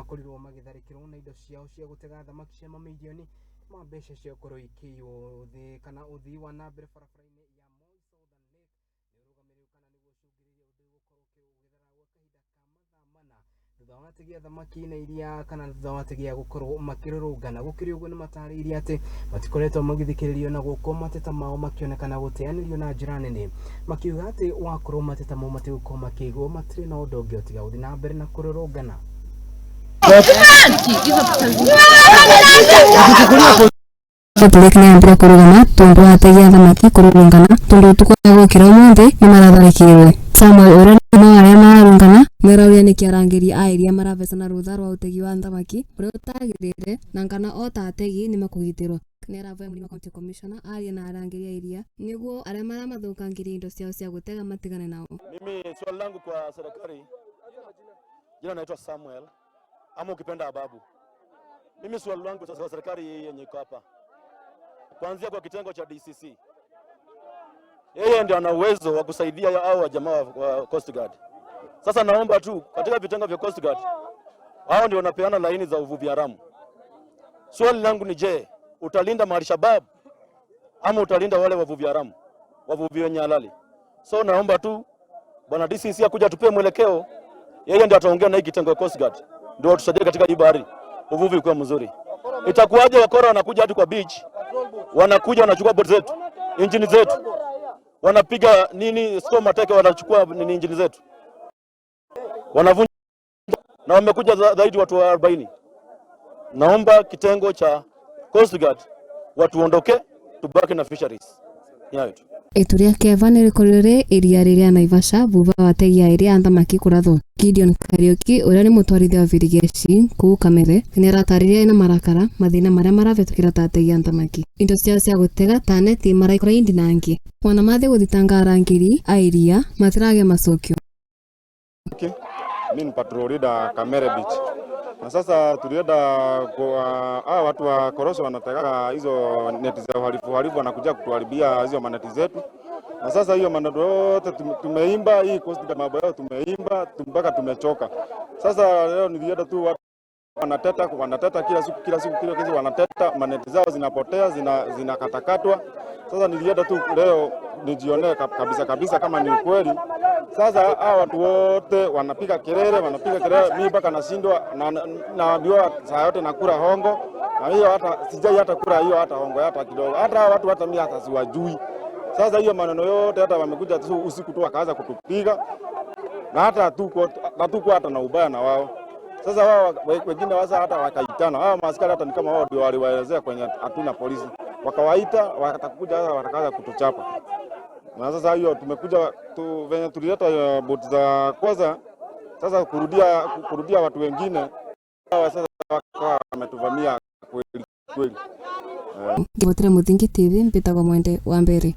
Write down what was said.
makorirwo magĩtharĩkĩrwo na indo ciao cia gũtega thamaki cia mamirioni ma mbeca cia gũkorwo ikĩiywo thĩ kana ũthii wa na mbere barabara-inĩ ya Moi Southern Lake nĩ ũrũgamĩrĩru kana nĩguo ũcũngĩrĩirie ũndũ ũyũ gũkorwo ũgĩthara gwa kahinda ka mathaa mana thutha wa ategi a thamaki na iria kana thutha wa ategi a gũkorwo makĩrũrũngana. Gũkĩrĩ ũguo nĩ matarĩirie atĩ matikoretwo magĩthikĩrĩrio na gũkorwo mateta mao makĩonekana gũteanĩrio na njĩra nene, makiuga atĩ wakorwo mateta mao matigũkorwo makĩiguo matirĩ na ũndũ ũngĩ o tiga gũthiĩ na mbere na kũrũrũngana. Lake nĩyambire kũrũgama tondũ wa ategi a thamaki kũrũrũngana tondũ ũtukũ wa gũkĩra ũmũthĩ nĩmaratharĩkĩirwo. Samuel ũrĩa nĩ ũmwe wa arĩa mararũrũngana nĩarauria nĩkĩ arangĩri a iria maravecana rũtha rwa ũtegi wa thamaki ũrĩa ũtagĩrĩire na kana o ta ategi nĩmekũgitĩrwo. Nĩaravoya Mũrĩma County Commissioner arie na arangĩri a iria nĩguo arĩa maramathũkangĩria indo ciao cia gũtega matigane nao. Mimi swali langu kwa serikali, jina naitwa Samuel ama ukipenda Ababu. Mimi swali langu sasa kwa serikali hii yenye iko hapa, kuanzia kwa kitengo cha DCC, yeye ndio ana uwezo wa kusaidia hao wa jamaa wa Coast Guard. Sasa naomba tu katika vitengo vya Coast Guard, hao ndio wanapeana laini za uvuvi haramu. Swali langu ni je, utalinda Al-Shabaab ama utalinda wale wavuvi haramu, wavuvi wenye halali? So naomba tu bwana DCC akuja atupee mwelekeo, yeye ndio ataongea na hii kitengo ya Coast Guard, ndio watusaidie katika hii bahari uvuvi ukuwe mzuri. Itakuwaje wakora wanakuja hadi kwa beach, wanakuja wanachukua boti zetu, injini zetu, wanapiga nini sio mateke, wanachukua nini injini zetu, wanavunja na wamekuja zaidi watu 40. Naomba kitengo cha Coast Guard watuondoke, tubaki na fisheries. Ni hayo tu. Itu rĩa keva nĩrĩkorirwo rĩ iria rĩrĩa Naivasha thutha wa ategi a iria a thamaki kũrathwo. Gideon Kariuki ũrĩa nĩ mũtwarithia wa birigeci kũu Kamere nĩaratarĩria ena marakara mathĩna marĩa maravĩtũkĩra ta ategi a thamaki. Indo ciao cia gũtega ta neti maraikora indinangie. Ona mathiĩ gũthitanga arangĩri a iria matiragĩa macokio. Mimi ni patrol leader Kamere Beach. Na sasa tulienda kwa hawa watu wa korosho wanategaga hizo neti za uhalifu uhalifu, wanakuja kutuharibia hizo maneti zetu. Na sasa hiyo maneti yote tumeimba hii Coast Guard mambo yao tumeimba mpaka tumechoka. Sasa leo nilienda tu watu wanateta wanateta kila siku kila siku kila siku wanateta, maneti zao zinapotea zinakatakatwa. Sasa nilienda tu leo nijionee kabisa kabisa kama ni ukweli. Sasa hawa watu wote wanapiga kelele, wanapiga kelele, mimi mpaka nashindwa na naambiwa saa yote nakula hongo, na hiyo hata sijai hata kula hiyo hata hongo hata kidogo. Hata hawa watu hata mimi hata siwajui. Sasa hiyo maneno yote hata wamekuja tu usiku tu wakaanza kutupiga na hata hatuko hata na ubaya na wao. Sasa wao wengine wasa hata wakaitana. Hao maaskari hata ni kama wao ndio waliwaelezea kwenye hatuna polisi. Wakawaita watakuja sasa watakaanza kutuchapa. Na sasa hiyo tumekuja tu, venye tulileta boti za kwanza, sasa kurudia watu wengine hawa sasa wakawa wametuvamia kweli kweli. Ngibotera Muthingi TV mbitagwo Mwende wa Mbere.